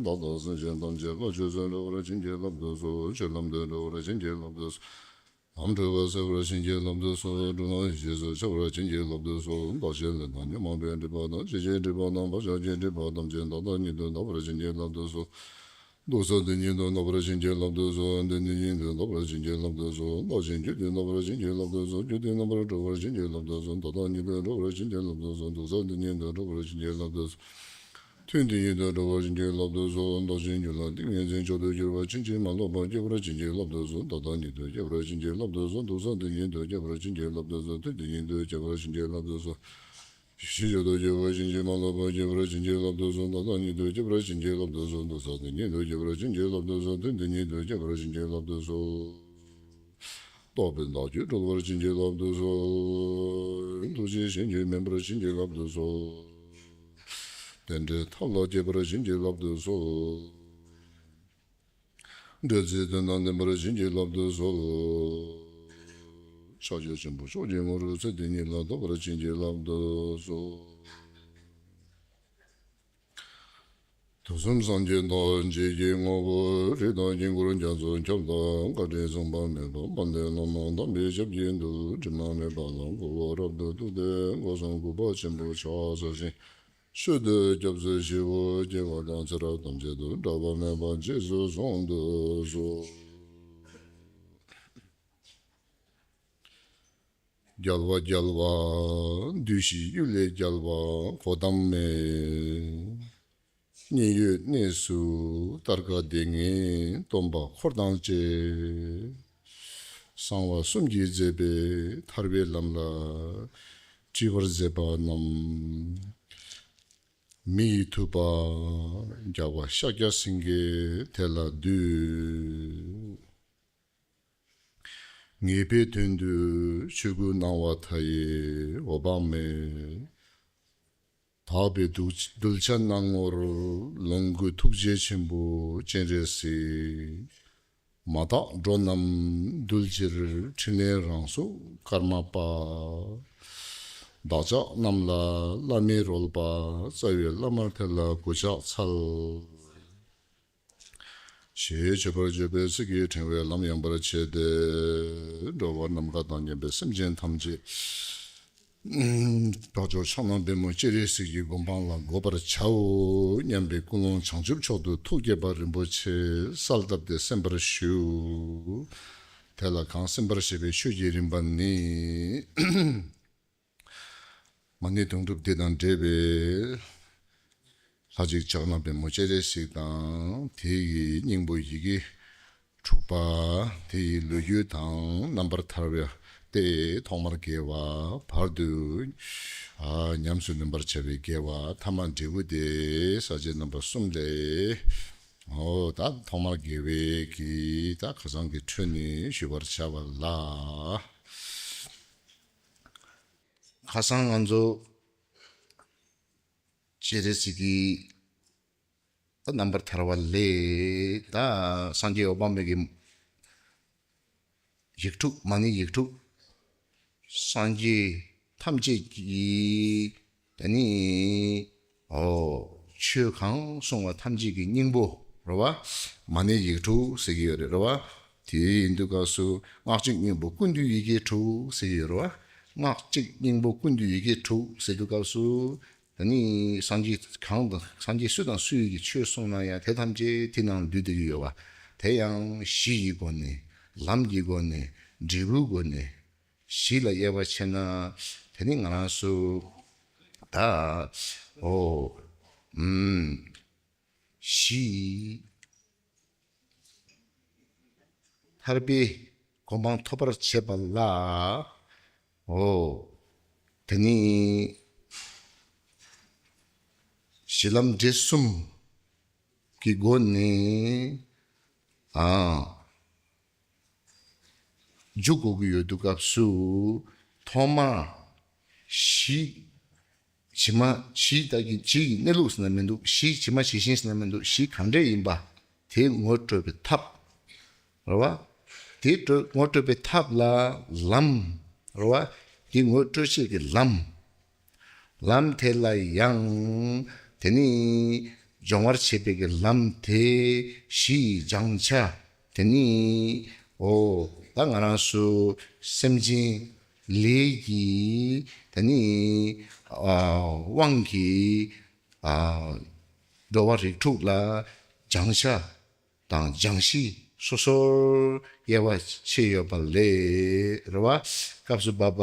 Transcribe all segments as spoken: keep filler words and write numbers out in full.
བདག་དང་སེམས་ཅན་ཐམས་ཅད་ལ་ཆོས་སུ་འགྲོ་བར་བྱིན་གྱིས་བརླབ་ཏུ་གསོལ། ཆོས་ལམ་དུ་འགྲོ་བར་བྱིན་གྱིས་བརླབ་ཏུ་གསོལ། ལམ་འཁྲུལ་པ་སེལ་བར་བྱིན་གྱིས་བརླབ་ཏུ་གསོལ། སྒྲུབ་ལམ་ཡེ་ཤེས་སུ་འཆར་བར་བྱིན་གྱིས་བརླབ་ཏུ་གསོལ། བདག་བཞིན་ལས་ཐ་སྙད་མང་པོའི་སྒྲིབ་པ་དང་། ཇི་ལྟར་སྒྲིབ་པ་དང་བག་ཆགས་ཀྱི་སྒྲིབ་པ་ཐམས་ཅད་བདག་ལྟ་ཉིད་དུ་དག་པར་བྱིན་གྱིས་བརླབ་ཏུ་གསོལ། རྡོག་རྩ་དེ་ཉིད་དུ་དག་པར་བྱིན་གྱིས་བརླབ་ཏུ་གསོལ། དོན་དེ་ཉིད་དུ་དག་པར་བྱིན་གྱིས་བརླབ་ཏུ་གསོལ། བདག་གཞན་རྒྱུད་དེ་དག་པར་བྱིན་གྱིས་བརླབ་ཏུ་གསོལ། རྒྱུད་དེ་རྣམ་པར་གྲོལ་བར་བྱིན་གྱིས་བརླབ་ཏུ་གསོལ། བདག་ལྟ་ཉིད་དུ་གྲོལ་བར་བྱིན་གྱིས་བརླབ་ཏུ་གསོལ། རྡོག་རྩ་དེ་ཉིད་དུ་གྲོལ་བར་བྱིན་གྱིས་བརླབ་ཏུ་གསོལ། ཐུན་དེ་ཉིད་དུ་གྲོལ་བར་བྱིན་གྱིས་བརླབ་ཏུ་གསོལ། བདག་གཞན་རྒྱུད་ལ་ཏིང་ངེ་འཛིན་མཆོག་ཏུ་གྱུར་པ་ཕྱིན་ཅི་མ་ལོག་པ་སྐྱེ་བར་བྱིན་གྱིས་བརླབ་ཏུ་གསོལ། བདག་ལྟ་ཉིད་དུ་སྐྱེ་བར་བྱིན་གྱིས་བརླབ་ཏུ་གསོལ། རྡོག་རྩ་དེ་ཉིད་དུ་སྐྱེ་བར་བྱིན་གྱིས་བརླབ་ཏུ་གསོལ། ཐུན་དེ་ཉིད་དུ་སྐྱེ་བར་བྱིན་གྱིས་བརླབ་ཏུ་གསོལ། ཡེ་ཤེས་མཆོག་ཏུ་གྱུར་པ་ཕྱིན་ཅི་མ་ལོག་པ་སྐྱེ་བར་བྱིན་གྱིས་བརླབ་ཏུ་གསོལ། བདག་ལྟ་ཉིད་དུ་སྐྱེ་བར་བྱིན་གྱིས་བརླབ་ཏུ་གསོལ། རྡོག་རྩ་དེ་ཉིད་དུ་སྐྱེ་བར་བྱིན་གྱིས་བརླབ་ཏུ་གསོལ། ཐུན་དེ་ཉིད་དུ་སྐྱེ་བར་བྱིན་གྱིས་བརླབ་ཏུ་གསོལ། རྟོགས་པས་བདག་རྒྱུད་གྲོལ་བར་བྱིན་གྱིས་བརླབ་ཏུ་གསོལ། ཐུགས་རྗེས་གཞན་རྒྱུད་མིན་པར་བྱིན་གྱིས་བརླབ་ཏུ་གསོལ། རྟེན་འབྲེལ་ཐབས་ལ་མཁས་པར་བྱིན་གྱིས་བརླབ་ཏུ་གསོལ། འབྲེལ་ཚད་དོན་དང་ལྡན་པར་བྱིན་གྱིས་བརླབ་ཏུ་གསོལ། ཕྱག་རྒྱ་ཆེན་པོ་མཆོག་གི་ངོ་བོ་ཚེ་འདི་ཉིད་ལ་ཐོབ་པར་བྱིན་གྱིས་བརླབ་ཏུ་གསོལ། དུས་གསུམ་སངས་རྒྱས་ཐམས་ཅད་ཀྱི་ངོ་བོ་རིགས་དང་དཀྱིལ་འཁོར་རྒྱ་མཚོ་ཁྱབ་བདག་བཀའ་དྲིན་བསམ་པ་མེད་པ་དཔལ་ལྡན་བླ་མ་དམ་པའི་ཞབས་ཀྱི་མཐུས། དྲི་མ་མེད་པ་ལ་གུས་པ་རབ་ཏུ་བཏུད་དེ། སྒོ་གསུམ་གུས་པ་ཆེན་པོས་ཕྱག་འཚལ་ཞིང་། ཆོས་འདི་སྐྱབས་སུ་མཆིའོ། སྐྱེ་བ་དང་ཚེ་རབས་ཐམས་ཅད་དུ། བྲལ་བ་མེད་པར་རྗེས་སུ་བཟུང་དུ་གསོལ། རྒྱལ་བ་རྒྱལ་བ་འདུ་ཤེས་གཡུལ་ལས་རྒྱལ་བ་གོ་ཏམ་མེ། གནས་ཡུལ་གནས་སུ་སྟར་ཀ་ལྡེ་ལྔའི་སྟོན་པ་འཁོར་དང་བཅས། གསང་བ་གསུམ་གྱིས་མཛེས་པའི་ཐར་པའི་ལམ་ལ་འཁྲིད་པར་མཛད་པ་རྣམས། མི་ཡི་ཐུབ་པ་རྒྱལ་བ་ཤཱཀྱ་སེང་གེ་དེ་ལ་འདུད། ངེས་པའི་དོན་དུ་ཆོས་སྐུ་སྣང་བ་མཐའ་ཡས་འོད་དཔག་མེད། དག་པའི་གདུལ་གདུལ་བྱ་སྣང་ངོར་ལོངས་སྐུ་ཐུགས་རྗེ་ཆེན་པོ་སྤྱན་རས་གཟིགས། མ་དག་འགྲོ་རྣམས་འདུལ་ཕྱིར་ཕྲིན་ལས་རང་གཟུགས་ཀརྨ་པ། བདག་ཅག་རྣམས་ལ་བླ་མའི་རོལ་པ་རྩ་བའི་བླ་མ་དེ་ལ་གུས་ཕྱག་འཚལ། ཞེས་མཆོད་པར་བརྗོད་པའི་ཚིག་གིས་ཕྲེང་བའི་ལམ་ཡངས་པར་ཕྱེ་སྟེ། འགྲོ་བ་ནམ་མཁའ་དང་མཉམ་པའི་སེམས་ཅན་ཐམས་ཅད་དཔལ་མཆོག་ཕྱག་ན་པདྨོ་སྤྱན་རས་གཟིགས་ཀྱི་གོ་འཕང་ལ་འགོད་པར་བྱའོ་སྙམ་པའི་ཀུན་སློང་བྱང་ཆུབ་མཆོག་ཏུ་ཐུགས་བསྐྱེད་པ་རིན་པོ་ཆེ་གསལ་བཏབ་སྟེ་གསན་པར་ཞུ། དེ་ལ་གང་གསན་པར་བྱ་བའི་ཆོས་ཀྱི་རིམ་པ་ནི། མ་ཎི་དུང་སྒྲུབ་འདི་དང་འབྲེལ་བའི་ལྷ་གཅིག་ཕྱག་ན་པདྨོ་སྤྱན་རས་གཟིགས་དང་། དེ་ཡི་སྙིང་པོ་ཡི་གེ་དྲུག་པ། དེ་ཡི་ལོ་རྒྱུས་དང་རྣམ་པར་ཐར་བ་སྟེ། ཐོག་མར་དགེ་བ། བར་དུ་ཨ་ཉམས་སུ་ལེན་པར་བྱ་བའི་དགེ་བ། ཐ་མ་འབྲས་བུ་སྟེ་ས་བཅད་རྣམ་པ་གསུམ་ལས། འོ་ད་ཐོག་མར་དགེ་བའི་གི་ད་ཁ་སང་གི་འཕྲོས་ནས་ཞུ་བར་བྱ་བ་ལ། ཁ་སང་ང་ཚོ་སྤྱན་རས་གཟིགས་ཀྱི་ད་རྣམ་པར་ཐར་བ་ལས་ད་སངས་རྒྱས་འོད་དཔག་མེད་ཀྱི་ཡིག་དྲུག་མ་ཎི་ཡིག་དྲུག་སངས་རྒྱས་ཐམས་ཅད་ཀྱི་ད་ནི་ཨོ་ཆོས་གང་གསུངས་པ་ཐམས་ཅད་ཀྱི་སྙིང་པོ་རེད་བ། མ་ཎི་ཡིག་དྲུག་ཟེར་གྱི་ཡོད་རེད་རེད་བ། དེ་ཡིན་དུས་སྐབས་སུ་སྔགས་གཅིག་སྙིང་པོ་ཀུན་འདུས་ཡི་གེ་དྲུག་ཟེར་གྱི་ཡོད་རེད་བ། སྔགས་གཅིག་སྙིང་པོ་ཀུན་འདུས་ཡི་གེ་དྲུག་ཟེར་དུས་སྐབས་སུ། ད་ནི་སངས་རྒྱས་གང་དང་སངས་རྒྱས་སུ་དང་སུ་ཡི་གི་ཆོས་གསུངས་ན་ཡང་དེ་ཐམས་ཅད་དེ་ནང་འདུས་བསྡད་ཀྱི་ཡོད་པ། དེ་ཡང་གཞི་ཡི་སྒོ་ནས་ལམ་གྱི་སྒོ་ནས་འབྲས་བུའི་སྒོ་ནས་གཞི་ལ་དབྱེ་བ་ཕྱེ་ན་དེ་ནི་ང་རང་ཚོ་ད་ཨོ་ཨུམ་གཞི་ཐར་པའི་གོ་འཕང་ཐོབ་པར་བྱེད་པ་ལ། འོ། དེ་ནི་གཞི་ལམ་འབྲས་གསུམ་གྱི་སྒོ་ནས་ཨ་འཇུག་དགོས་ཀྱི་ཡོད་དུས་སྐབས་སུ་ཐོག་མར་གཞི། ཇི་མ་ཇི་ལྟ་གི་ཇི་ཡི་གནས་ལུགས་ཟེར་ན་མི་འདུག་གཞི་ཇི་མ་ཇི་བཞིན་ཟེར་ན་མི་འདུག་གཞི་གང་འདྲས་ཡིན་པ་དེ་ངོ་སྤྲོད་པའི་ཐབས། རེད་བ། དེ་སྤྲོད་ངོ་སྤྲོད་པའི་ཐབས་ལ་ལམ། རེད་བ། དེ་ངོ་སྤྲོད་བྱེད་ཀྱི་ལམ། ལམ་དེ་ལ་ཡང་དེ་ནི་ སྦྱོང་བར་བྱེད་པའི་གི་ལམ་དེ་བཞི་ཡི་སྦྱང་བྱ། དེ་ནི་འོ་ད་ང་རང་ཚོ་སེམས་ཅན་ལས་ཀྱི་དེ་ནི་ཨ་དབང་གིས་ཨ་འགྲོ་བ་རིགས་དྲུག་ལ་སྦྱང་བྱ་དང་སྦྱང་གཞི་སོ་སོར་དབྱེ་བ་ཕྱེ་ཡོད་པ་ལས་རེད་བ། སྐབས་སུ་བབ་པ་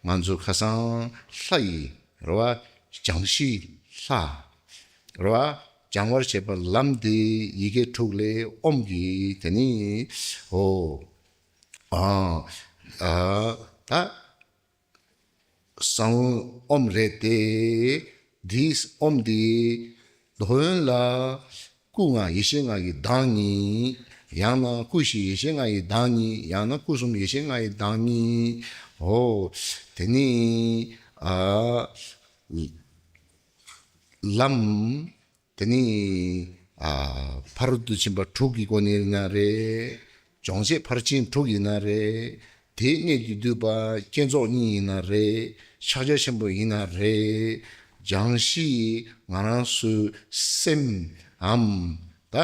ང་ཚོ་ཁ་སང་ལྷ་ཡི་རེད་བ། སྦྱང་གཞི་ལྷ་རེད་བ། སྦྱང་བར་བྱེད་པ་ལམ་དེ་ཡི་གེ་དྲུག་ལས་ཨོམ་གྱི་དེ་ནི་འོ་ཨ་ཨ་ད། གསང་བའི་ཨོམ་རེད་དེ། འདིའི་ཨོམ་འདི་འདོད་ཡོན་ལ་སྐུ་ལྔ་ཡེ་ཤེས་ལྔ་ཡི་བདག་ཉིད། ཡང་ན་སྐུ་བཞི་ཡེ་ཤེས་ལྔ་ཡི་བདག་ཉིད། ཡང་ན་སྐུ་གསུམ་ཡེ་ཤེས་ལྔ་ཡི་བདག་ཉིད། འོ། དེ་ནི་ཨ་ལམ། དེ་ནི་ཨ་ཕ་རོལ་ཏུ་ཕྱིན་པ་དྲུག་གི་སྒོ་ནས་ཡིན་ན་རེད། སྦྱོང་བྱེད་ཕར་ཕྱིན་དྲུག་ཡིན་ན་རེད། དེའི་གནད་ཀྱིས་བསྡུས་པ་བསྐྱེད་རྫོགས་གཉིས་ཡིན་ན་རེད། ཕྱག་རྒྱ་ཆེན་པོ་ཡིན་ན་རེད། སྦྱང་གཞི་ང་རང་ཚོའི་སེམས་འམ་ད།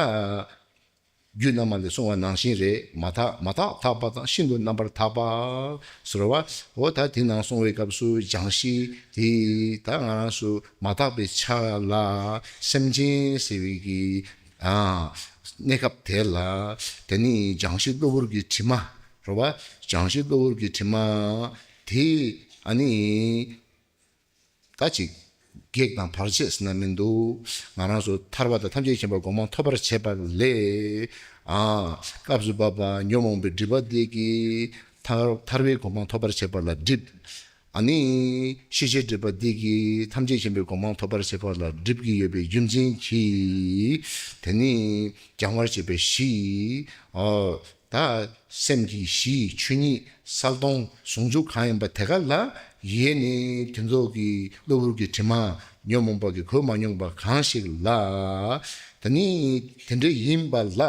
རྒྱུད་བླ་མ་ལས་གསུངས་པ་ནང་བཞིན་རེད། མ་དག་མ་དག་དག་པ་དང་ཤིན་ཏུ་རྣམ་པར་དག་པ་ཟེར་བ། འོ་ད་དེ་ནང་གསུངས་པའི་སྐབས་སུ་སྦྱང་གཞི་དེ་ད་ང་རང་ཚོ་མ་དག་པའི་ཆ་ལ་སེམས་ཅན་ཟེར་བའི་གི་ཨ་གནས་སྐབས་དེ་ལ་དེ་ནི་སྦྱང་གཞི་གློ་བུར་གྱི་དྲི་མ་རེད་བ། སྦྱང་གཞི་གློ་བུར་གྱི་དྲི་མ་དེ་ཨ་ནི། ད་ཅིག་གེགས་དང་བར་ཆད་ཟེར་ན་མི་འདུག་ང་རང་ཚོ་ཐར་པ་དང་ཐམས་ཅད་མཁྱེན་པའི་གོ་འཕང་ཐོབ་པར་བྱེད་པ་ལས། ཨ། སྐབས་སུ་བབ་པ་ཉོན་མོངས་པའི་སྒྲིབ་པ་འདི་གིས་ཐར་ཐར་པའི་གོ་འཕང་ཐོབ་པར་བྱེད་པ་ལ་སྒྲིབ། ཨ་ནི། ཤེས་བྱའི་སྒྲིབ་པ་འདི་གིས་ཐམས་ཅད་མཁྱེན་པའི་གོ་འཕང་ཐོབ་པར་བྱེད་པ་ལ་སྒྲིབ་ཀྱི་ཡོད་པའི་རྒྱུ་མཚན་གྱིས། དེ་ནི། སྦྱང་བར་བྱེད་པའི་གཞི། ཨོ། ད་སེམས་ཀྱི་གཞི་ཆོས་ཉིད་གསལ་སྟོང་ཟུང་འཇུག་གང་ཡིན་པ་དེ་ག་ལ་ཡེ་ནས་དེ་ཚོ་གི་གློ་བུར་གྱི་དྲི་མ་ཉོན་མོངས་པ་གི་གོས་མ་མྱོང་པ་གང་ཞིག་ལ། ད་ནི་དེ་འདྲ་ཡིན་པ་ལ་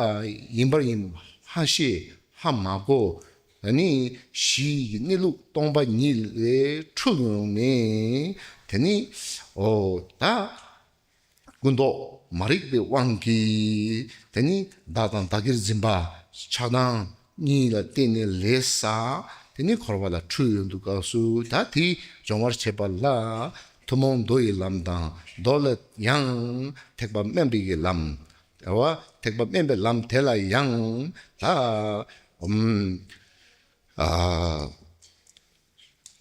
ཡིན་པར་ཡིན་ཧ་ཤེས་ཧ་མ་གོ། ད་ནི་གཞི་ཡི་གནས་ལུགས་སྟོང་པ་ཉིད་ལས་འཁྲུལ་ཡོང་ནས་དེ་ནི་འོ་ད། ཀུན་རྟོག་མ་རིག་པའི་དབང་གིས་དེ་ནི་བདག་དང་བདག་གིར་འཛིན་པ་ཆགས་སྡང་གཉིས་ལ་བརྟེན་ནས་ལས་བསགས། དེ་ནི་འཁོར་བ་ལ་འཁྲུལ་ཡོང་དུས་སྐབས་སུ་ད་དེ་སྦྱོང་བར་བྱེད་པ་ལ་ཐུན་མོང་མདོ་ཡི་ལམ་དང་མདོ་ལ་ཡང་ཐེག་པ་དམན་པའི་གི་ལམ། རེད་བ། ཐེག་པ་དམན་པའི་ལམ་དེ་ལ་ཡང་ད་ཨམ་ཨ་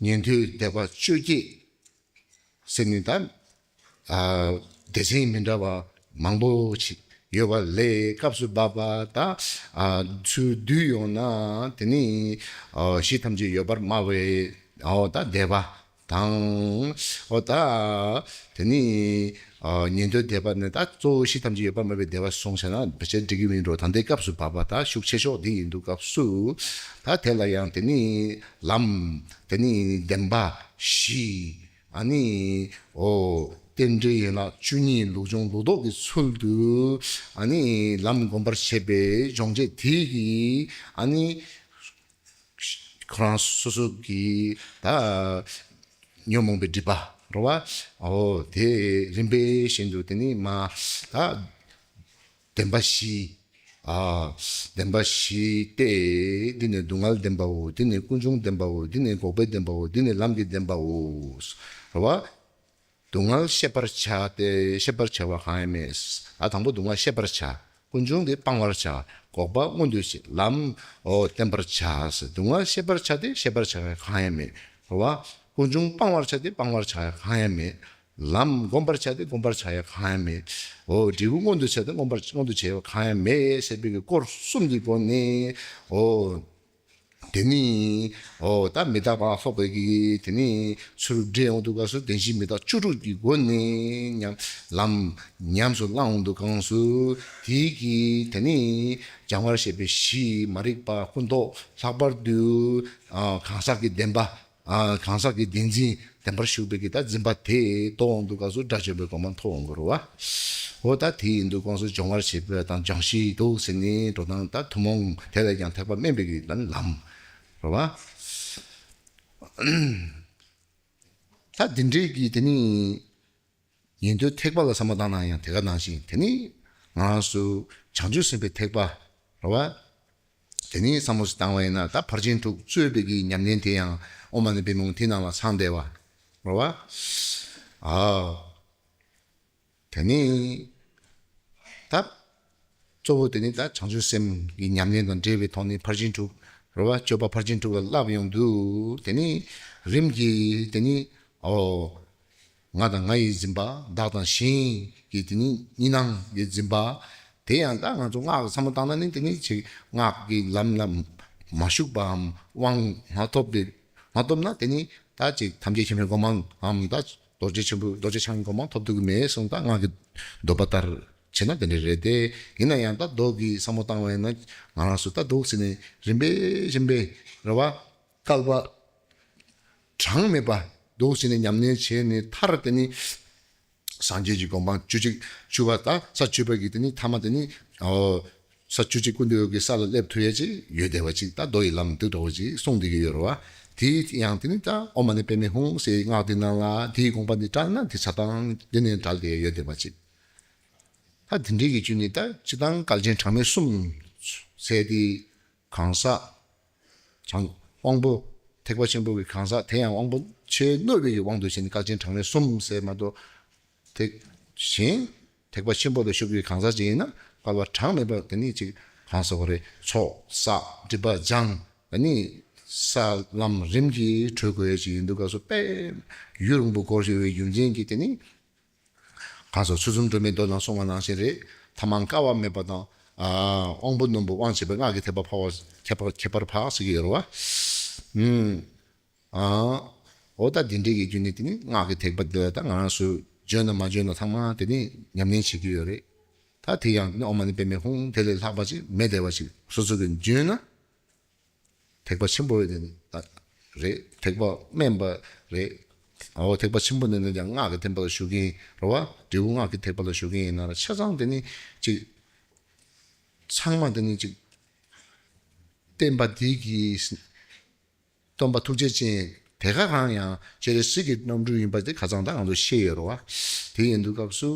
ཉན་ཐོས་སྡེ་པ་བཅོ་བརྒྱད། ཟེར་ནས་ད། ཨ། སྡེ་ཚན་མི་འདྲ་བ་མང་པོ་ཞིག་ཡོད་པ་ལས་སྐབས་སུ་བབ་པ་ད། ཨ། ཚུར་བསྡུས་ཡོང་ན་དེ་ནི། ཨ། གཞི་ཐམས་ཅད་ཡོད་པར་སྨྲ་བའི། ཨོ་ད་སྡེ་པ་དང་། ཨོ་ད། དེ་ནི། ཨ། ཉན་ཐོས་སྡེ་པ་ནི་ད་གཙོ་བོ་གཞི་ཐམས་ཅད་ཡོད་པར་སྨྲ་བའི་སྡེ་པ་སོང་ཟེར་ན་བེད་སྤྱད་འགྲིག་གི་མིན་འགྲོ། ད་ལྟའི་སྐབས་སུ་བབ་པ་ད་ཤུགས་ཆེ་ཤོས་འདི་ཡིན་འདུག་སྐབས་སུ། ད་དེ་ལ་ཡང་དེ་ནི་ལམ། དེ་ནི་བདེན་པ་བཞི། ཨ་ནི། འོ། རྟེན་འབྲེལ་ཡན་ལག་བཅུ་གཉིས་ལུགས་འབྱུང་ལུགས་ལྡོག་གི་ཚུལ་དུ། ཨ་ནི། ལམ་བསྒོམ་པར་བྱེད་པའི་སྦྱོང་བྱེད་དེ་གིས། ཨ་ནི། ཁོ་རང་སོ་སོ་གི་ད། ཉོན་མོངས་པའི་སྒྲིབ་པ་རེད་བ། འོ་དེ་རིམ་པས་བཞིན་དུ་དེ་ནི་མ་ད། བདེན་པ་བཞི། ཨ། བདེན་པ་བཞི་སྟེ། འདི་ནི་སྡུག་བསྔལ་བདེན་པའོ། འདི་ནི་ཀུན་འབྱུང་བདེན་པའོ། འདི་ནི་འགོག་པའི་བདེན་པའོ། འདི་ནི་ལམ་གྱི་བདེན་པའོ། རེད་བ། སྡུག་བསྔལ་ཤེས་པར་བྱ་སྟེ། ཤེས་པར་བྱ་བ་གང་ཡང་མེད། ཨ། དང་པོ་སྡུག་བསྔལ་ཤེས་པར་བྱ། ཀུན་འབྱུང་དེ་སྤང་བར་བྱ། འགོག་པ་མངོན་དུ་བྱེད། ལམ། འོ། བསྟན་པར་བྱ། སྡུག་བསྔལ་ཤེས་པར་བྱ་སྟེ། ཤེས་པར་བྱ་བ་གང་ཡང་མེད། རེད་བ། ཀུན་འབྱུང་སྤང་བར་བྱ་སྟེ། སྤང་བར་བྱ་བ་གང་ཡང་མེད། ལམ་བསྒོམ་པར་བྱ་སྟེ། བསྒོམ་པར་བྱ་ཡ་གང་ཡང་མེད། འོ། འབྲས་བུ་མངོན་དུ་བྱ་སྟེ། མངོན་པར་མངོན་དུ་བྱ་ཡ་གང་ཡང་མེད་ཟེར་བའི་གི་སྐོར་གསུམ་གྱི་སྒོ་ནས། འོ། དེ་ནི། འོ། ད་མི་རྟག་པ་ལྷག་པའི་གི་དེ་ནི་ཚུར་འདྲེས་ཡོང་དུས་སྐབས་སུ་བདེན་བཞི་མི་རྟག་བཅུ་དྲུག་གི་སྒོ་ནས་ཉམས་ལམ་ཉམས་སུ་བླང་དུས་སྐབས་སུ་དེའི་གི་དེ་ནི་སྦྱང་བར་བྱེད་པའི་གཞི་མ་རིག་པ་ཀུན་རྟོག་ལྷག་པར་དུ། ཨ། གང་ཟག་གི་བདེན་པ། ཨ། གང་ཟག་གི་བདེན་འཛིན་བདེན་པར་ཞུགས་པའི་གི་ད་འཛིན་པ་དེ་རྟོགས་འོང་དུས་སྐབས་སུ་དགྲ་བཅོམ་པའི་གོ་འཕང་ཐོབ་འོང་གི་རེད་བ། འོ་ད་དེ་ཡིན་དུས་སྐབས་སུ་སྦྱོང་བར་བྱེད་པ་དང་སྦྱང་གཞི་འདུག་ཟེར་ནས་འགྲོ་སྟངས་ད་ཐུན་མོང་དེ་ལས་ཀྱང་ཐེག་པ་དམན་པའི་གི་ད་ལམ་རེད་བ། ད་འདི་འདྲའི་གི་དེ་ནི། ཉན་ཐོས་ཐེག་པ་ལ་བསམ་བློ་བཏང་ན་ཡང་དེ་ག་ནང་བཞིན། དེ་ནི་ང་རང་ཚོ་བྱང་ཆུབ་སེམས་དཔའི་ཐེག་པ་རེད་བ། དེ་ནི་བསམ་བློ་ཞིག་བཏང་བ་ཡིན་ན། ད་ཕར་ཕྱིན་དྲུག་རྩོད་པའི་གི་ཉམས་ལེན་དེ་ཡང་ཨོཾ་མ་ཎི་པདྨེ་ཧཱུྃ་དེ་ནང་ལ་ཚང་བསྡད་པ་རེད་བ། ཨ། དེ་ནི་ད་གཙོ་བོ་དེ་ནི་ད་བྱང་ཆུབ་སེམས་ཀྱི་ཉམས་ལེན་དང་འབྲེལ་བའི་ཐོག་ནས་ཕར་ཕྱིན་དྲུག་རེད་བ། སྤྱོད་པ་ཕར་ཕྱིན་དྲུག་ལ་བསླབ་ཡོང་དུས། དེ་ནི་རིམ་གྱིས་དེ་ནི། ཨོ། ང་དང་ང་ཡི་འཛིན་པ། བདག་དང་གཞན་གྱི་དེ་ནི་གཉིས་སྣང་གི་འཛིན་པ། དེ་ཡང་ད་ང་ཚོ་སྔགས་ཀྱི་བསམ་བློ་བཏང་ན་ནི། དེ་ནི་ཅིག་སྔགས་ཀྱི་ལམ་ལ་མ་ཞུགས་པའམ་དབང་མ་ཐོབ་པའི། མ་ཐོབ་ན་དེ་ནི་ད་ཅིག་ཐམས་ཅད་མཁྱེན་པའི་གོ་འཕང་ངམ། ད་རྡོ་རྗེ་ཆེན་པོ། རྡོ་རྗེ་འཆང་གི་གོ་འཕང་ཐོབ་ཐུབ་ཀྱི་མེད་གསུངས། ད་སྔགས་ཀྱི་འདོད་པ་ལྟར་བྱས་ན་དེ་འདྲ་རེད་དེ། ཡིན་ན་ཡང་ད་མདོ་གི་བསམ་བློ་བཏང་བ་ཡིན་ན། ང་རང་ཚོ་ད་འདུག་ཟེར་ནས་རིམ་པས་རིམ་པས་རེད་བ། བསྐལ་པ་གྲངས་མེད་པ་འདུག་ཟེར་ནས་ཉམས་ལེན་བྱས་ནས། མཐར་དེ་ནི་སངས་རྒྱས་ཀྱི་གོ་འཕང་བཅུ་གཅིག་བཅུ་པ། ད་ས་བཅུ་པ་གི་དེ་ནི་ཐ་མ་དེ་ནི། ཨོ། ས་བཅུ་གཅིག་ཀུན་འདུས་ཀྱི་ས་ལ་སླེབས་ཐུབ་ཡ་ཅིག་ཡོད་བསྡད་པ་ཅིག་ད་མདོ་ཡི་ལམ་འདི་འདྲ་བོ་ཅིག་གསུངས་བསྡད་ཀྱི་ཡོད་རེད་བ། དེ་ཡང་དེ་ནི་ད་ཨོཾ་མ་ཎི་པདྨེ་ཧཱུྃ་ཟེར་སྔགས་འདི་ནང་ལ་དེའི་དགོངས་པ་འདི་བཀྲལ་ན། དེ་ཆ་ཚང་འདི་ནས་འབྲེལ་ཏེ་ཡོད་བསྡད་པ་ཅིག་ད་དེ་འདྲའི་གི་རྒྱུ་ནི་ད་སྤྱིར་བཏང་བསྐལ་ཆེན་གྲངས་མེད་གསུམ་ཟེར་དེ། གང་ཟག་གྲངས། དབང་པོ་ཐེག་པ་ཆེན་པོ་གི་གང་ཟག་དེ་ཡང་དབང་པོ་ཆེས་རྣོ་བའི་གི་དབང་དུ་བྱས་ནས་བསྐལ་ཆེན་གྲངས་མེད་གསུམ་ཟེར་མ་གཏོགས། དེ་གཞན་ཐེག་པ་ཆེན་པོ་ལ་ཞུགས་པའི་གང་ཟག་ཅིག་ཡིན་ན། བསྐལ་པ་གྲངས་མེད་པ་དེ་ནི་ཅིག་གང་ཟག་གོ་རེ། ཚོགས་བསགས་སྒྲིབ་པ་སྦྱངས། དེ་ནི་ས་ལམ་རིམ་གྱིས་གྲོལ་དགོས་ཡ་ཅིག་ཡིན་དུས་སྐབས་སུ། དཔེ་ཡུན་རིང་པོ་འགོར་བཞིན་པའི་རྒྱུ་མཚན་གྱིས་དེ་ནི། གང་ཟག་ཚུལ་ཁྲིམས་སྒྲོན་མེའི་མདོ་ནང་གསུངས་པ་ནང་བཞིན་རེད། ཐ་མལ་དཀའ་བ་མེད་པ་དང་། ཨ། དབང་པོ་རྣོན་པོ་དབང་བྱེད་པའི་སྔགས་ཀྱི་ཐེག་པ་འཕགས་པ། ཁྱད་པར་ཁྱད་པར་འཕགས་ཟེར་གྱི་ཡོད་རེད་བ། ཨུམ། ཨ། འོ་ད་འདི་འདྲའི་གི་རྒྱུ་ནི་དེ་ནི་སྔགས་ཀྱི་ཐེག་པ་འདི་ལ་ད་ང་རང་ཚོས་འཇོན་ན་མ་འཇོན་ན་ཚང་མ་དེ་ནི་ཉམས་ལེན་བྱེད་ཀྱི་ཡོད་རེད། ད་དེ་ཡང་དེ་ནི་ཨོཾ་མ་ཎི་པདྨེ་ཧཱུྃ་དེ་ལས་ལྷག་པ་ཅིག་མེད་བསྡད་པ་ཅིག་སོ་སོ་གི་འཇོན་ན། ཐེག་པ་ཆེན་པོ་དེ་ནི་ད་རེད། ཐེག་པ་དམན་པ་རེད། འོ། ཐེག་པ་ཆེན་པོ་ནས་ནི་ཀྱང་སྔགས་ཀྱི་ཐེག་པ་ལ་ཞུགས་མཁན་རེད་བ། འབྲས་བུ་སྔགས་ཀྱི་ཐེག་པ་ལ་ཞུགས་མཁན་ཡིན་ན་ར། ཆ་ཚང་དེ་ནི་ཅིག་ཚང་མ་དེ་ནི་ཅིག་བསྟན་པ་འདི་གི་སྟོན་པ་ཐུགས་རྗེ་ཅན་དེ་ག་རང་ཡང་སྤྱན་རས་གཟིགས་ཀྱི་རྣམ་སྤྲུལ་ཡིན་པ་དེ་ཁ་སང་ད་ང་ཚོ་ཤེས་ཡོད་རེད་བ། དེ་ཡིན་དུས་སྐབས་སུ།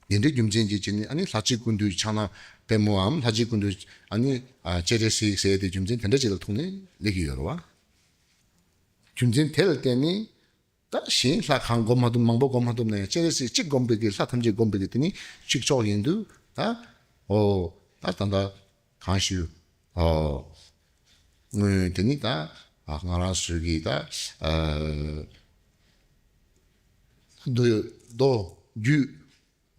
དེ་འདྲའི་རྒྱུ་མཚན་གྱིས་བྱས་ནས། ཨ་ནི་ལྷ་གཅིག་ཀུན་འདུས་ཕྱག་ན་པདྨོའམ། ལྷ་གཅིག་ཀུན་འདུས། ཨ་ནི་ཨ་སྤྱན་རས་གཟིགས་ཟེར་དེ་རྒྱུ་མཚན་དེ་འདྲ་ཅིག་ལ་ཐུག་ནས་སླེབས་ཀྱི་ཡོད་རེད་བ། རྒྱུ་མཚན་དེ་ལ་བརྟེན་ནས་ད་གཞན་ལྷ་གང་སྒོམ་མ་ཐུབ། མང་པོ་སྒོམ་མ་ཐུབ་ན་ཡང་སྤྱན་རས་གཟིགས་གཅིག་སྒོམ་པའི་གི། ལྷ་ཐམས་ཅད་སྒོམ་པའི་གི་དེ་ནི་གཅིག་ལྕོགས་ཡིན་དུས། ད་འོ། ད་ད་ད་གང་ཞུ། ཨོ། དངོས་དེ་ནི་ད་ང་རང་ཚོའི་གི་ད་ཨ་མདོ། མདོ་རྒྱུད།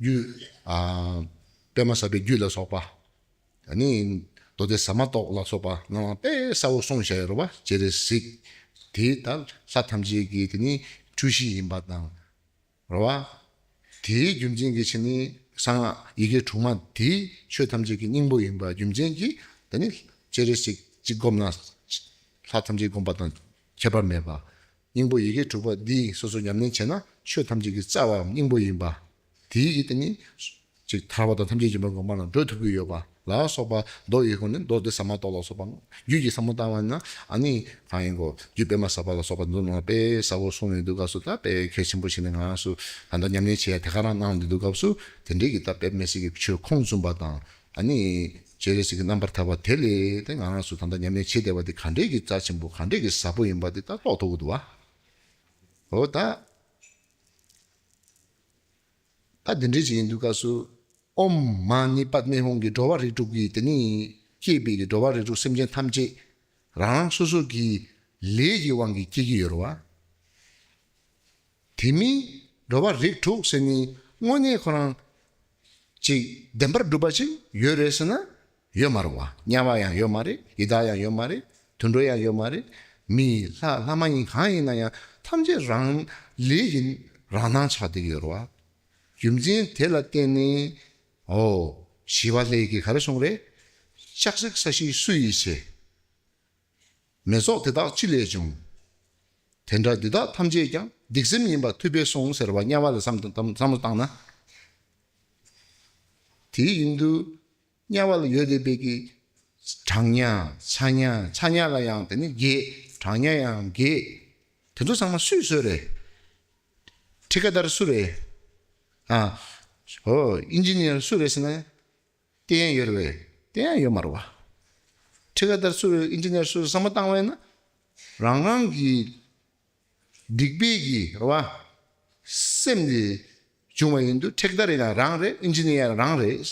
རྒྱུད། ཨ། པདྨ་བཛྲ་པའི་རྒྱུད་ལ་སོགས་པ། ཨ་ནི་མདོ་སྡེ་ཟ་མ་ཏོག་ལ་སོགས་པ་ནང་ལ་དཔེ་གསལ་བོ་གསུངས་བཞག་ཡོད་རེད་བ། སྤྱན་རས་གཟིགས་དེ་ད་ལྷ་ཐམས་ཅད་ཀྱི་དེ་ནི་འཁྲུལ་གཞི་ཡིན་པ་དང་། རེད་བ། དེའི་རྒྱུ་མཚན་གྱིས་བྱས་ནས་གསང་སྔགས་ཡི་གེ་དྲུག་མ་དེ་ཆོས་ཐམས་ཅད་ཀྱི་སྙིང་པོ་ཡིན་པ་རྒྱུ་མཚན་གྱིས། དེ་ནི་སྤྱན་རས་གཟིགས་གཅིག་བསྒོམས་ན་ལྷ་ཐམས་ཅད་བསྒོམས་པ་དང་ཁྱད་པར་མེད་པ། སྙིང་པོ་ཡི་གེ་དྲུག་པ་འདི་སོ་སོ་ཉམས་ལེན་བྱས་ན་ཆོས་ཐམས་ཅད་ཀྱི་རྩ་བའམ་སྙིང་པོ་ཡིན་པ། དེའི་གི་དེ་ནི་ཅིག་ཐར་པ་དང་ཐམས་ཅད་མཁྱེན་པའི་གོ་འཕང་ལ་འགྲོ་ཐུབ་ཀྱི་ཡོད་པ་ལ་སོགས་པ། མདོ་ཡི་སྒོ་ནས་མདོ་སྡེ་ཟ་མ་ཏོག་ལ་སོགས་པ་རྒྱུད་ཀྱི་ཟབ་མོ་ལྟ་བ་ན། ཨ་ནི་གང་ཡིན་གོ། རྒྱུད་པདྨ་བཛྲ་པ་ལ་སོགས་པ་འདི་ནང་དཔེ་གསལ་བོ་གསུངས་ཡོང་དུས་སྐབས་སུ། ད་དཔེ་གལ་ཆེན་པོ་ཞིག་ནི་ང་རང་ཚོ་ད་ལྟ་ཉམས་ལེན་བྱེད་ཡ་དེ་ག་རང་གནང་བསྡད་དུས་སྐབས་སུ། དེ་འདྲའི་གི་ད་དཔེ་མི་སྲིད་ཀྱི་ཆོས་ཁུངས་བཙུན་པ་དང་། ཨ་ནི་སྤྱན་རས་གཟིགས་ཀྱི་རྣམ་པར་ཐར་པ་དེ་ལས་དེ་ང་རང་ཚོ་ད་ལྟ་ཉམས་ལེན་བྱེད་བསྡད་པ་དེ་ག་འདྲའི་གི་རྩ་ཆེན་པོ། ག་འདྲའི་གི་ཟབ་པོ་ཡིན་པ་དེ་ད་རྟོགས་ཐུབ་ཀྱི་འདུག་བ། འོ་ད། ད་འདི་འདྲའི་ཅིག་ཡིན་དུས་སྐབས་སུ། ཨོཾ་མ་ཎི་པདྨེ་ཧཱུྃ་གིས་འགྲོ་བ་རིགས་དྲུག་གི་དེ་ནི་སྐྱེས་པའི་གི་འགྲོ་བ་རིགས་དྲུག་སེམས་ཅན་ཐམས་ཅད་རང་རང་སོ་སོ་གི་ལས་ཀྱི་དབང་གིས་སྐྱེ་གི་ཡོད་རེད་བ། དེ་མིན་འགྲོ་བ་རིགས་དྲུག་ཟེར་ནི་དངོས་གནས་ཁོ་རང་ཅིག་བདེན་པར་གྲུབ་པ་ཅིག་ཡོད་རེད་ཟེར་ན། ཡོད་མ་རེད་བ། དམྱལ་བ་ཡང་ཡོད་མ་རེད། ཡི་དྭགས་ཡང་ཡོད་མ་རེད། དུད་འགྲོ་ཡང་ཡོད་མ་རེད། མི་ལྷ་ལྷ་མ་ཡིན་གང་ཡིན་ན་ཡང་ཐམས་ཅད་རང་ལས་ཀྱི་རང་སྣང་ཆགས་བསྡད་ཀྱི་ཡོད་རེད་བ། རྒྱུ་མཚན་དེ་ལ་བརྟེན་ནས། འོ། ཞི་བ་ལྷས་ཀྱིས་ག་རེ་གསུངས་རེད། ལྕགས་སྲེག་ས་གཞི་སུ་ཡིས་བྱས། མེ་ཚོགས་དེ་དག་ཅི་ལས་བྱུང་། དེ་འདྲ་འདི་དག་ཐམས་ཅད་ཀྱང་། སྡིག་སེམས་ཡིན་པར་ཐུབ་པས་གསུངས་ཟེར་བ། དམྱལ་བ་ལ་བསམ་བསམ་བསམ་བློ་བཏང་ན། དེ་ཡིན་དུས་དམྱལ་བ་ལ་ཡོད་བསྡད་པའི་གི་གྲང་དམྱལ། ཚ་དམྱལ། ཚ་དམྱལ་ལ་ཡང་དེ་ནི་བརྒྱད། གྲང་དམྱལ་ཡང་བརྒྱད། དེ་ཚོ་ཚང་མ་སུས་བཟོས་རེད། ཊི་ཀ་དར་སུ་རེད། ཨ། ཨོ་ཨིན་ཇི་ནི་ཡར་སུ་རེད་ཟེར་ན། ལྟས་ཡང་ཡོད་རེད་པས། ལྟས་ཡང་ཡོད་མ་རེད་པ། ཁྲི་ཀ་ལྟར་སུ་རེད། ཨིན་ཇི་ནི་ཡར་སུ་རེད་བསམ་བློ་བཏང་བས་ན། རང་རང་གི་སྡིག་པའི་གི་རེད་པ། སེམས་ལས་བྱུང་བ་ཡིན་དུས་ཁྲི་ཀ་ལྟར་ཡིན་ན་རང་རེད། ཨིན་ཇི་ནི་ཡར་རང་རེད།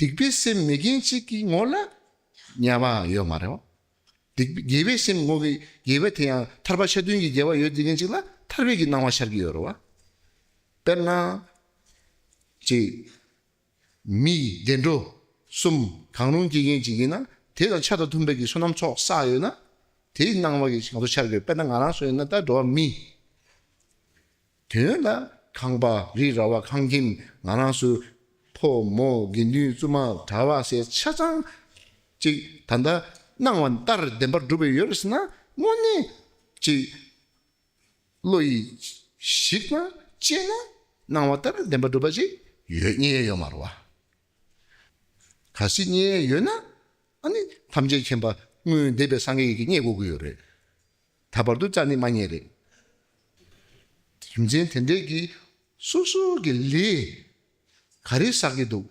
སྡིག་པའི་སེམས་མེད་མཁན་ཅིག་གི་ངོ་ལ་དམྱལ་བ་ཡོད་མ་རེད་པ། སྡིག་དགེ་བའི་སེམས་ངོ་གི་དགེ་བ་དེ་ཡང་ཐར་པ་ཆ་མཐུན་གྱི་དགེ་བ་ཡོད་དེ་མཁན་ཅིག་ལ་ཐར་པའི་གི་སྣང་བ་ཤར་གྱི་ཡོད་རེད་པ། དཔེར་ན། ཅིག་མི་བདེ་འགྲོ་གསུམ་གང་རུང་སྐྱེ་མཁན་ཅིག་ཡིན་ན་དེ་དང་ཆ་དང་མཐུན་པའི་གི་བསོད་ནམས་ཚོགས་བསགས་ཡོད་ན། དེའི་སྣང་བ་གི་ང་ཚོ་ཤར་གྱི་ཡོད། དཔེར་ན་ང་རང་ཚོ་ཡིན་ན་ད་འགྲོ་བ་མི། དོན་ལ་ཁང་པ་རི་ར་བ་ཁང་ཁྱིམ་ང་རང་ཚོའི་ཕོ་མོ་དགེ་འདུན་བཙུན་མ་གྲྭ་པ་ཟེར་ཆ་ཚང་ཅིག་ད་ལྟ་སྣང་བ་ལྟར་བདེན་པར་གྲུབ་པ་ཡོད་རེད་ཟེར་ན་དངོས་གནས་ཅིག་བློ་ཡིས་གཞིགས་ན་དཔྱད་ན་སྣང་བ་ལྟར་བདེན་པར་གྲུབ་པ་ཅིག་ཡོད་རྙེད་ཡོད་མ་རེད་པ། གལ་སྲིད་རྙེད་ཡོད་ན་ཨ་ནི་ཐམས་ཅད་མཁྱེན་པ་སྔོན་འདས་པའི་སངས་རྒྱས་ཀྱིས་རྙེད་དགོས་ཀྱི་ཡོད་རེད། ད་བར་དུ་རྩ་ནས་མ་རྙེད་རེད། རྒྱུ་མཚན་དེ་འདྲའི་གི་སོ་སོ་གི་ལས་ག་རེ་བསགས་ཀྱི་འདུག་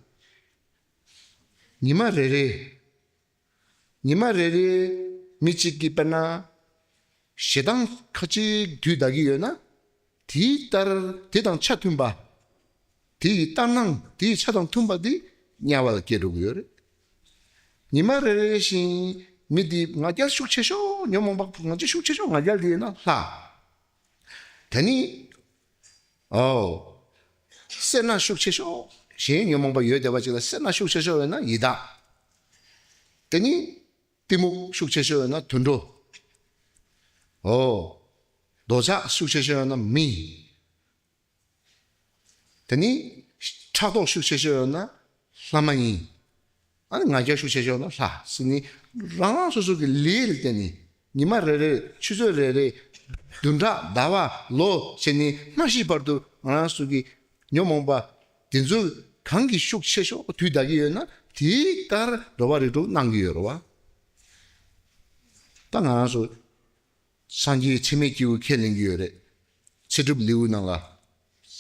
ཉི་མ་རེ་རེ། ཉི་མ་རེ་རེ་མི་གཅིག་གིས་དཔེར་ན་ཞེ་སྡང་ཁ་ཅིག་དུས་འདའ་གི་ཡོད་ན། དེའི་ལྟར་དེ་དང་ཆ་མཐུན་པ། དེ་ཡི་ལྟར་སྣང་དེ་ཡི་ཆ་དང་མཐུན་པ་དེ་དམྱལ་བ་ལ་སྐྱེ་འགྲོ་གི་ཡོད་རེད། ཉི་མ་རེ་རེ་བཞིན་མི་དེ་ང་རྒྱལ་ཤུགས་ཆེ་ཤོས། ཉོན་མོངས་པ་ང་རྒྱལ་ཤུགས་ཆེ་ཤོས། ང་རྒྱལ་དེ་ཡིན་ན་ལྷ། དེ་ནི། ཨོ། སེར་སྣ་ཤུགས་ཆེ་ཤོས། གཞན་ཉོན་མོངས་པ་ཡོད་བསྡད་པ་ཅིག་ལ་སེར་སྣ་ཤུགས་ཆེ་ཤོས་ཡོད་ན་ཡི་དྭགས། དེ་ནི། གཏི་མུག་ཤུགས་ཆེ་ཤོས་ཡོད་ན་དུད་འགྲོ། ཨོ། འདོད་ཆགས་ཤུགས་ཆེ་ཤོས་ཡོད་ན་མི། དེ་ནི་ཕྲག་དོག་ཤུགས་ཆེ་ཤོས་ཡོད་ན་ལྷ་མ་ཡིན། ཨ་ནི་ང་རྒྱལ་ཤུགས་ཆེ་ཤོས་ཡོད་ན་ལྷ་ཟེར་ནི། རང་རང་སོ་སོ་གི་ལས་ལ་བརྟེན་ནས་ཉི་མ་རེ་རེ་ཆུ་ཚོད་རེ་རེ་བདུན་ཕྲག་ཟླ་བ་ལོ་བྱས་ནས་མ་ཤི་བར་དུ་ང་རང་ཚོ་གི་ཉོན་མོངས་པ་དེ་ཚོ་གང་གི་ཤུགས་ཆེ་ཤོས་དུས་འདའ་གི་ཡོད་ན་དེ་ལྟར་འགྲོ་བ་རིགས་དྲུག་སྣང་གི་ཡོད་རེད་པ། ད་ང་རང་ཚོ་སངས་རྒྱས་ཚད་མེད་སྐྱེས་བུ་ཁས་ལེན་གྱི་ཡོད་རེད། ཚེ་སྒྲུབ་ལེའུ་ནང་ལ།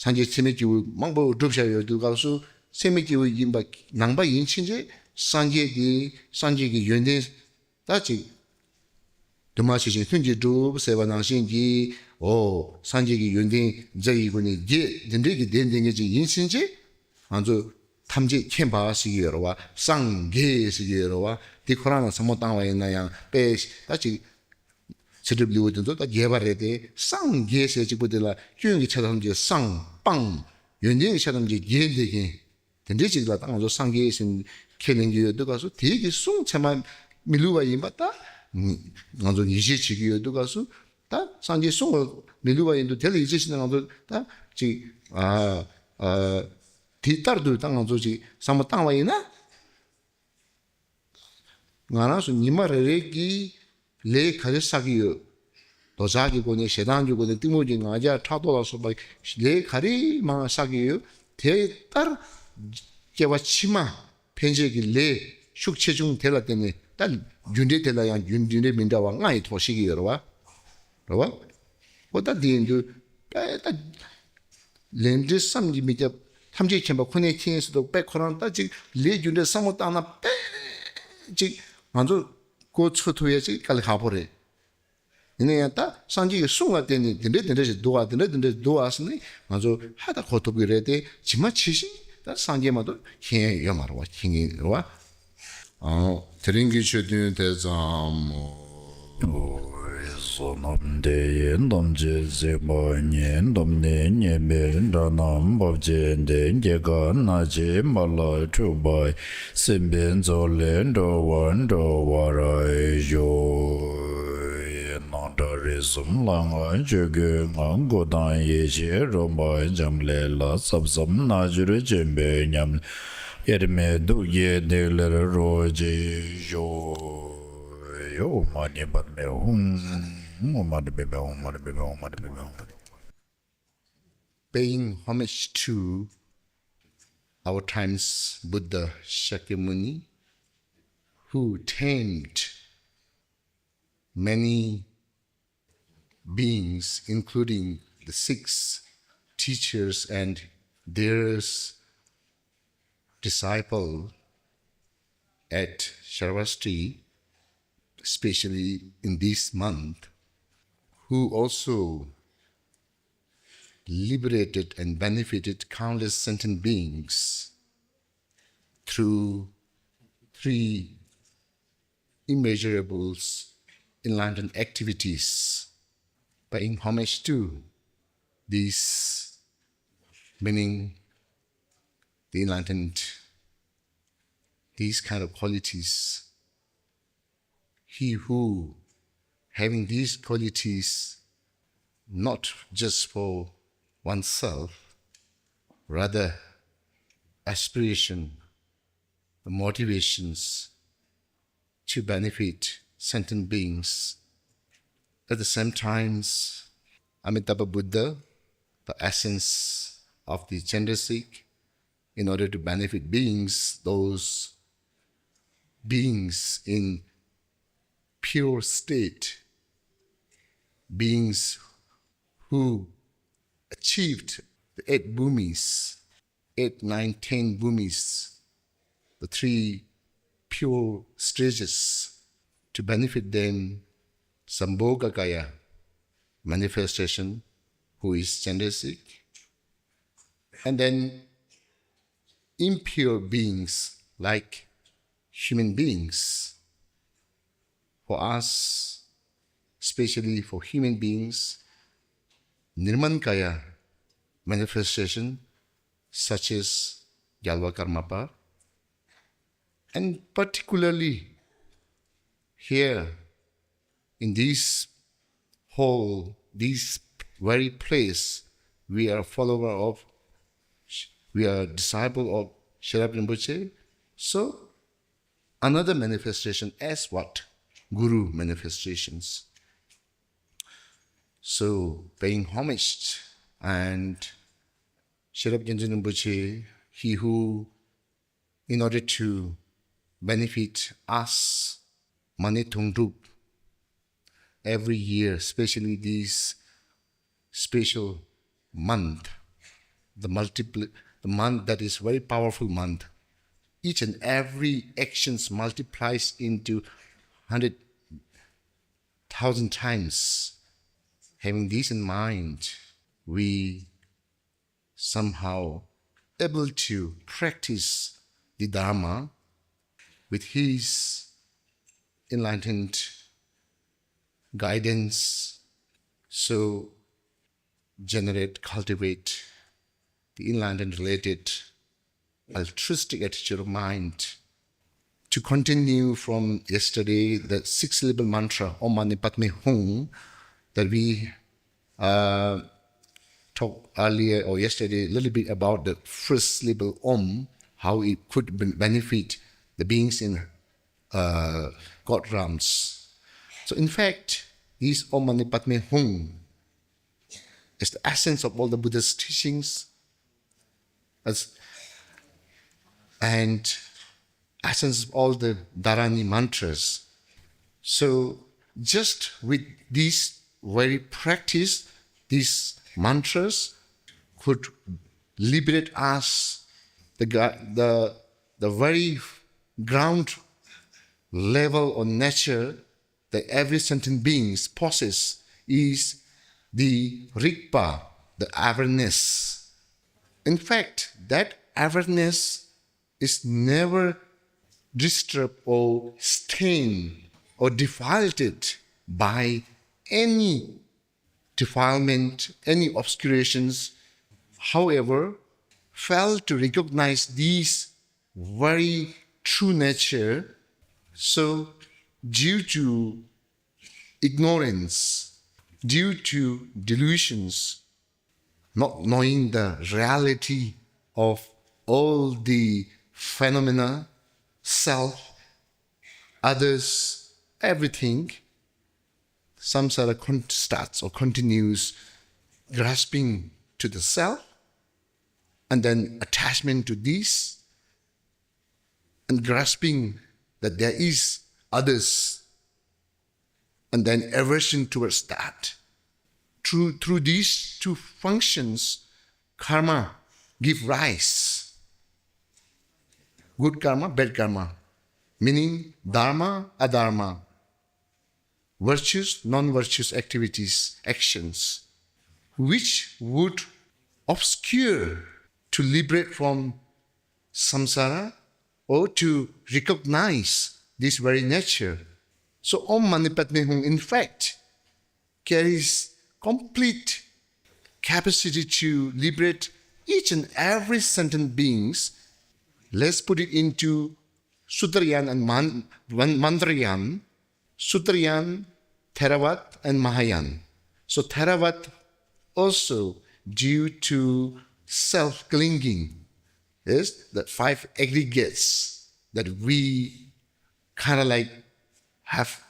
སངས་རྒྱས་ཚད་མེད་སྐྱེས་བུ་མང་པོ་བསྒྲུབས་བཞག་ཡོད་དུས་སྐབས་སུ་ཚད་མེད་སྐྱེས་བུ་ཡིན་པ་ནང་པ་ཡིན་ཕྱིན་ཆད་སངས་རྒྱས་དེ་སངས་རྒྱས་ཀྱི་ཡོན་ཏན་ད་ཅིག་དུ་མ་ཞིག་ཅིང་ལྷུན་གྱིས་གྲུབ་ཟེར་བ་ནང་བཞིན་གྱི། འོ། སངས་རྒྱས་ཀྱི་ཡོན་ཏན་རྫས་ཡི་སྒོ་ནས་བརྒྱད་འདི་འདྲའི་གི་ལྡན་ལྡན་མཁན་ཅིག་ཡིན་ཕྱིན་ཆད། ང་ཚོ་ཐམས་ཅད་མཁྱེན་པ་ཟེར་གྱི་ཡོད་རེད་པ། སངས་རྒྱས་ཟེར་གྱི་ཡོད་རེད་པ། འདི་ཁོ་རང་ལ་བསམ་བློ་བཏང་བ་ཡིན་ན་ཡང་དཔེ་ད་ཅིག་ཚེ་སྒྲུབ་ལེའུ་དེ་ཚོ་ད་རྒྱས་པ་རེད་དེ། སངས་རྒྱས་ཟེར་གཅིག་པོ་དེ་ལ་སྐྱོན་གྱི་ཆ་ཐམས་ཅད་སངས། སྤངས། ཡོན་ཏན་གྱི་ཆ་ཐམས་ཅད་རྒྱས་འདེབས་མཁན། དེ་འདྲའི་ཅིག་ལ་ད་ང་ཚོ་སངས་རྒྱས་ཟེར་ཁས་ལེན་གྱི་ཡོད་དུས་སྐབས་སུ་དེའི་གི་གསུང་ཚད་མ་མི་བསླུ་བ་ཡིན་པ་ད་ང་ཚོ་ངེས་ཤེས་བྱེད་ཀྱི་ཡོད་དུས་སྐབས་སུ། ད་སངས་རྒྱས་གསུང་བ་མི་བསླུ་བ་ཡིན་དུས་དེ་ལ་ཡིད་ཆེས་བྱས་ན་ང་ཚོ་ད་ཅིག་ཨ་ཨ་དེ་ལྟར་དུ་ད་ང་ཚོ་ཅིག་བསམ་བློ་བཏང་བ་ཡིན་ན། ང་རང་ཚོ་ཉི་མ་རེ་རེ་གི་ལས་ག་རེ་བསགས་ཀྱི་ཡོད། འདོད་ཆགས་ཀྱི་སྒོ་ནས་ཞེ་སྡང་གི་སྒོ་ནས་གཏི་མུག་གི་ང་རྒྱལ་ཕྲག་དོག་ལ་སོགས་པ་ལས་ག་རེ་མང་བསགས་ཀྱི་ཡོད། དེ་ལྟར་སྐྱེ་བ་ཕྱི་མ་ཕན་ཆད་ཀྱི་ལས་ཤུགས་ཆེ་ཆུང་དེ་ལ་བརྟེན་ནས་ད་རྒྱུ་འབྲས་དེ་ལ་ཡང་རྒྱུ་རྒྱུ་འབྲས་མི་འདྲ་བ་ལྔ་ཡི་ཐོག་ཤེས་ཀྱི་ཡོད་རེད་བ། རེད་བ། ཨོ་ད་དེ་ཡིན་དུས་དཔེ་ད། ལས་འབྲས་བསམ་གྱིས་མི་ཁྱབ། ཐམས་ཅད་མཁྱེན་པ་ཁོ་ནས་མཁྱེན་ཟེར་དུས་དཔེ་ཁོ་རང་ད་ཅིག་ལས་རྒྱུ་འབྲས་བསམ་བློ་བཏང་ན་དཔེ་ཅིག་ང་ཚོ་གོ་ཚོད་ཐུབ་ཡ་ཅིག་དཀའ་ལས་ཁག་པོ་རེད། ཡིན་ན་ཡང་ད་སངས་རྒྱས་ཀྱི་གསུང་ལ་བརྟེན་ནས་འདི་འདྲས་འདི་འདྲས་ཞིག་འདུག་ཨ། འདི་འདྲས་འདི་འདྲས་འདུག་ཨ་ཟེར་ནས་ང་ཚོ་ཧ་ད་གོ་ཐུབ་ཀྱི་རེད་དེ། ཇི་མ་ཇི་བཞིན་ད་སངས་རྒྱས་མ་གཏོགས་མཁྱེན་ཡ་ཡོད་མ་རེད་བ། མཁྱེན་གྱི་རེད་བ། ཨང་། དེ་རིང་གི་ཆོས་ཐུན་དེ་ཙམ་མོ། བསོད་ནམས་འདི་ཡིས་ཐམས་ཅད་གཟིགས་པ་ཉིད། ཐོབ་ནས་ཉེས་པའི་དགྲ་རྣམས་ཕམ་བྱས་ཏེ། སྐྱེ་རྒ་ན་འཆིའི་རྦ་རླབས་འཁྲུགས་པ་ཡི། སྲིད་པའི་མཚོ་ལས་འགྲོ་བ་སྒྲོལ་བར་ཤོག། སྣང་གྲགས་རིག་གསུམ་ལྷ་སྔགས་ཆོས་སྐུའི་ངང་། སྐུ་དང་ཡེ་ཤེས་རོལ་པའི་འབྱུང་གནས་ལ། ཟབ་ཟབ་རྣལ་འབྱོར་ཆེན་པོའི་ཉམས་ལེན། དབྱེར་མེད་ཐུགས་ཀྱི་ཐིག་ལེར་རོ་གཅིག་ཤོག། ཨོཾ་མ་ཎི་པདྨེ་ཧཱུྃ། ཨོཾ་མ་ཎི་པདྨེ་ཧཱུྃ། མ་ཎི་པདྨེ་ཧཱུྃ། མ་ཎི་པདྨེ་ཧཱུྃ། Paying homage to our time's Buddha Shakyamuni, who tamed many beings, including the six teachers and their disciple at Shravasti, especially in this month, who also liberated and benefited countless sentient beings through three immeasurables enlightened activities, paying homage to these, meaning the enlightened, these kind of qualities. He who, having these qualities, not just for oneself, rather aspiration, the motivations to benefit sentient beings. At the same time, Amitabha Buddha, the essence of the Chenrezig, in order to benefit beings, those beings in pure state, beings who achieved the eight bhumis, eight, nine, ten bhumis, the three pure stages, to benefit them, Sambhogakaya manifestation, who is Chenrezig, and then impure beings like human beings. For us, especially for human beings, Nirmankaya manifestation, such as Gyalva Karmapa, and particularly here in this hall, this very place, we are follower of, we are disciple of Sherab Rinpoche. So, another manifestation as what? Guru manifestations. So, paying homage and Sherab Gyaltsab Rinpoche, he who, in order to benefit us, Mane Thungdrup, every year, especially this special month, the multiple, the month that is very powerful month, each and every actions multiplies into hundred thousand times. Having this in mind, we somehow able to practice the Dharma with his enlightened guidance. So generate, cultivate the enlightened related altruistic attitude of mind. To continue from yesterday, the six syllable mantra, Om Mani Padme Hum, that we uh, talked earlier or yesterday a little bit about the first syllable Om, how it could ben- benefit the beings in uh, God realms. So, in fact, this Om Mani Padme Hum is the essence of all the Buddha's teachings as, and essence of all the Dharani mantras. So, just with this very practice, these mantras could liberate us, the, ga- the, the very ground level or nature that every sentient being possesses is the Rigpa, the awareness. In fact, that awareness is never disturbed or stained or defiled by any defilement, any obscurations. However, fail to recognize these very true nature. So, due to ignorance, due to delusions, not knowing the reality of all the phenomena, self, others, everything, samsara con- starts or continues grasping to the self, and then attachment to this, and grasping that there is others, and then aversion towards that. Through, through these two functions, karma give rise. Good karma, bad karma, meaning dharma, adharma, virtuous, non-virtuous activities, actions, which would obscure to liberate from samsara or to recognize this very nature. So Om Mani Padme Hum, in fact, carries complete capacity to liberate each and every sentient beings. Let's put it into Sutrayan and Man- Man- Mantrayan, Sutrayan, Theravada, and Mahayana. So Theravada also due to self-clinging is the five aggregates that we kind of like have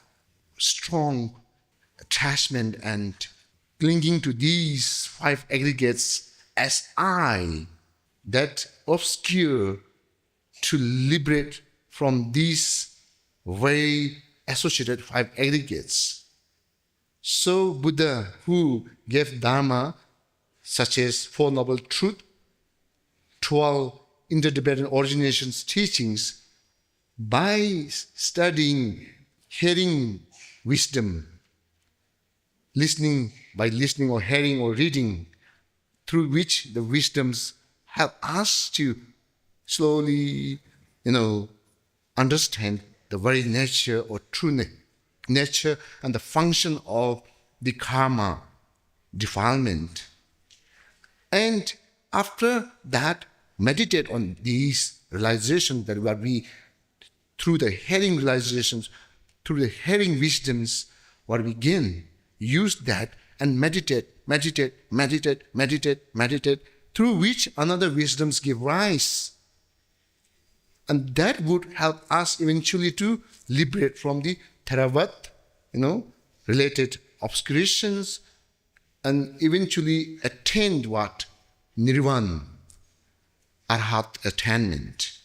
strong attachment and clinging to these five aggregates as I that obscure to liberate from these very associated five aggregates. So Buddha, who gave Dharma such as Four Noble Truth, twelve interdependent originations teachings, by studying, hearing wisdom, listening, by listening or hearing or reading, through which the wisdoms help us to slowly, you know, understand the very nature or true na- nature and the function of the karma defilement. And after that, meditate on these realizations that what we through the hearing realizations, through the hearing wisdoms, what we gain, use that and meditate, meditate, meditate, meditate, meditate, through which another wisdoms give rise. And that would help us eventually to liberate from the Theravada, you know, related obscurations and eventually attain what? Nirvana, Arhat attainment.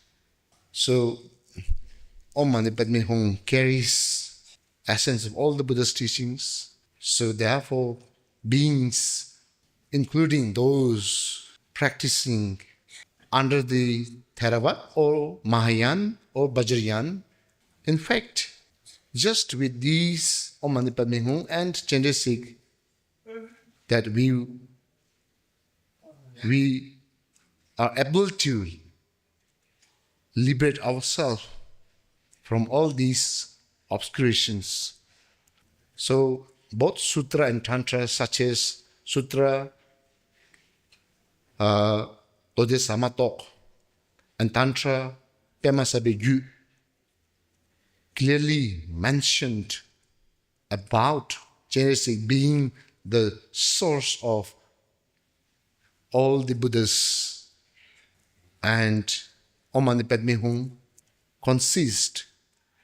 So, Om Mani Padme Hum carries essence of all the Buddha's teachings. So therefore, beings, including those practicing under the Theravada or Mahayana or Vajrayana, in fact, just with these Om Mani Padme Hum and Chandasik, that we we are able to liberate ourselves from all these obscurations. So both sutra and tantra, such as sutra uh, Dode Sama Tok and tantra Pema Sabe Gyu, clearly mentioned about Chandasik being the source of all the Buddhas, and Om Mani Padme Hum consist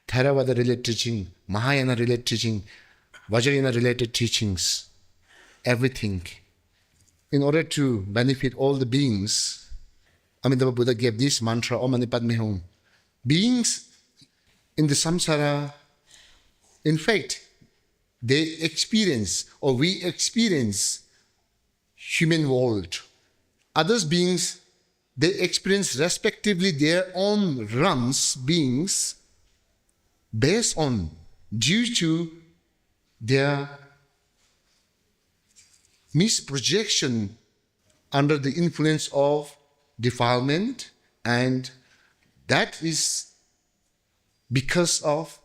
Theravada related teaching, Mahayana related teaching, Vajrayana related teachings, everything. In order to benefit all the beings, Amitabha Buddha gave this mantra, Om Mani Padme Hum. Beings in the samsara, in fact, they experience or we experience human world. Others beings, they experience respectively their own realms, beings, based on, due to their misprojection under the influence of defilement, and that is because of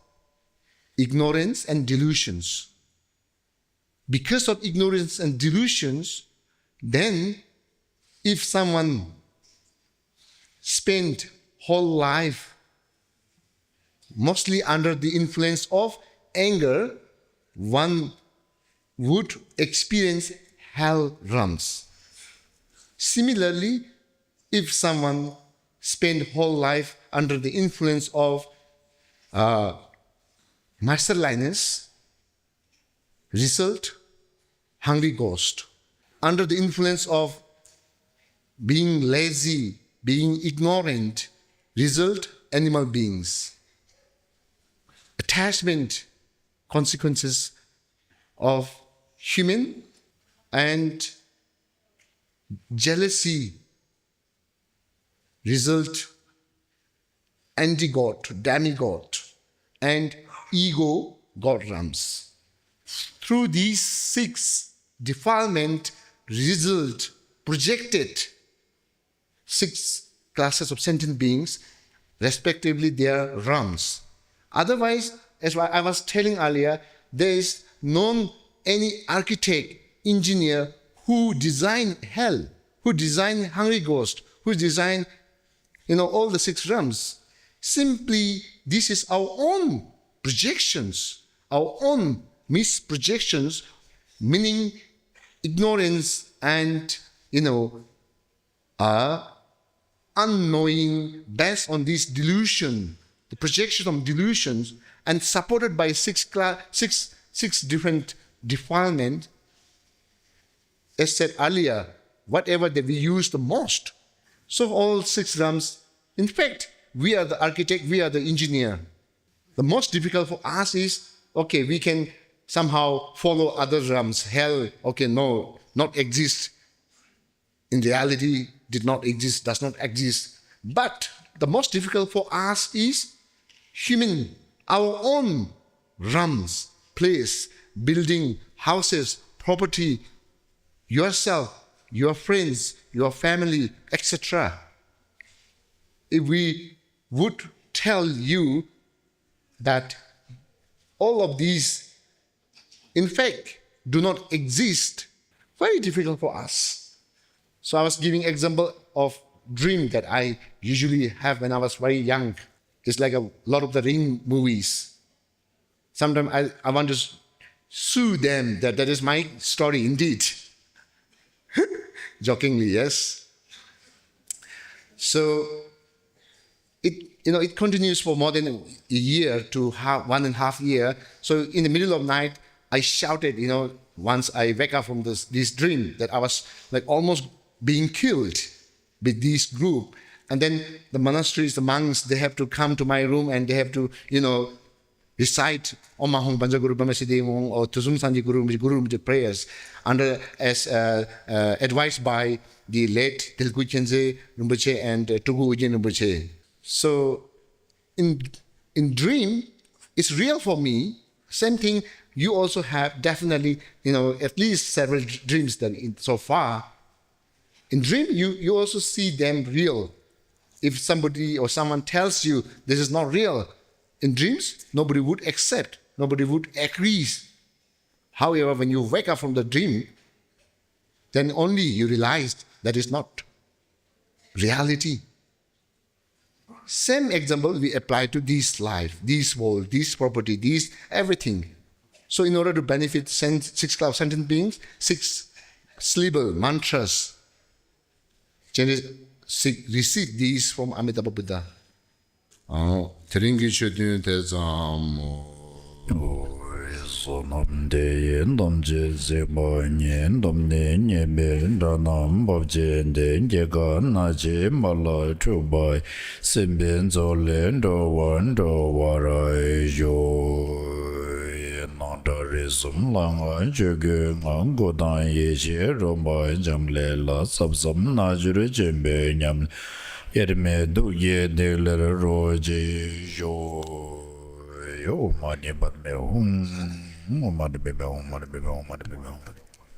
ignorance and delusions. Because of ignorance and delusions, then if someone spent whole life mostly under the influence of anger, one would experience hell realms. Similarly, if someone spent whole life under the influence of uh, masterliness, result hungry ghost. Under the influence of being lazy, being ignorant, result animal beings. Attachment consequences of human and jealousy result, anti-god, demigod, and ego god realms. Through these six defilement result projected six classes of sentient beings, respectively their realms. Otherwise, as I was telling earlier, there is none any architect, engineer who design hell, who design hungry ghost, who design, you know, all the six realms. Simply, this is our own projections, our own misprojections, meaning ignorance and, you know, are unknowing based on this delusion, the projection of delusions, and supported by six, cla- six, six different defilement. As said earlier, whatever that we use the most. So all six realms, in fact, we are the architect, we are the engineer. The most difficult for us is, okay, we can somehow follow other realms. Hell, okay, no, not exist. In reality, did not exist, does not exist. But the most difficult for us is human, our own realms, place, building, houses, property, yourself, your friends, your family, et cetera. If we would tell you that all of these, in fact, do not exist, very difficult for us. So I was giving example of dream that I usually have when I was very young. It's like a Lord of the Ring movies. Sometimes I, I want to s- sue them that that is my story indeed. Jokingly, yes. So it, you know, it continues for more than a year to half, one and a half year. So in the middle of night, I shouted, you know, once I wake up from this, this dream that I was like almost being killed with this group. And then the monasteries, the monks, they have to come to my room and they have to, you know, recite Om Ahung Pancha Guru Brahma Siddhi Hung or Tusum Sanji Guru Guru prayers under as uh, uh, advised by the late Dilku Khyentse Rinpoche and uh, Tugu Ujin Rinpoche. So in in dream, it's real for me. Same thing. You also have definitely, you know, at least several d- dreams that in, so far. In dream, you you also see them real. If somebody or someone tells you this is not real, in dreams, nobody would accept, nobody would agree. However, when you wake up from the dream, then only you realize that is not reality. Same example we apply to this life, this world, this property, this everything. So, in order to benefit sen- six class sentient beings, six syllable mantras, generally seek- receive these from Amitabha Buddha. ཨོ། དེ་རིང་གི་ཆོས་ཐུན་དེ་ཙམ་མོ། བསོད་ནམས་འདི་ཡིས་ཐམས་ཅད་གཟིགས་པ་ཉིད། ཐོབ་ནས་ཉེས་པའི་དགྲ་རྣམས་ཕམ་བྱས་ཏེ། སྐྱེ་རྒ་ན་འཆིའི་རྦ་རླབས་འཁྲུགས་པ་ཡི། སྲིད་པའི་མཚོ་ལས་འགྲོ་བ་སྒྲོལ་བར་ཤོག། སྣང་གྲགས་རིག་གསུམ་ལྷ་སྔགས་ཆོས་སྐུའི་ངང་། སྐུ་དང་ཡེ་ཤེས་རོལ་པ་འབྱམས་ཀླས་ལ། ཟབ་ཟབ་རྣལ་འབྱོར་ཆེན་པོའི་ཉམས་ལེན། དབྱེར་མེད་ཐུགས་ཀྱི་ཐིག་ལེར་རོ་གཅིག་ཤོག། ཨོཾ་མ་ཎི་པདྨེ་ཧཱུྃ། ཨོཾ་མ་ཎི་པདྨེ་ཧཱུྃ། མ་ཎི་པདྨེ་ཧཱུྃ། མ་ཎི་པདྨེ་ཧཱུྃ།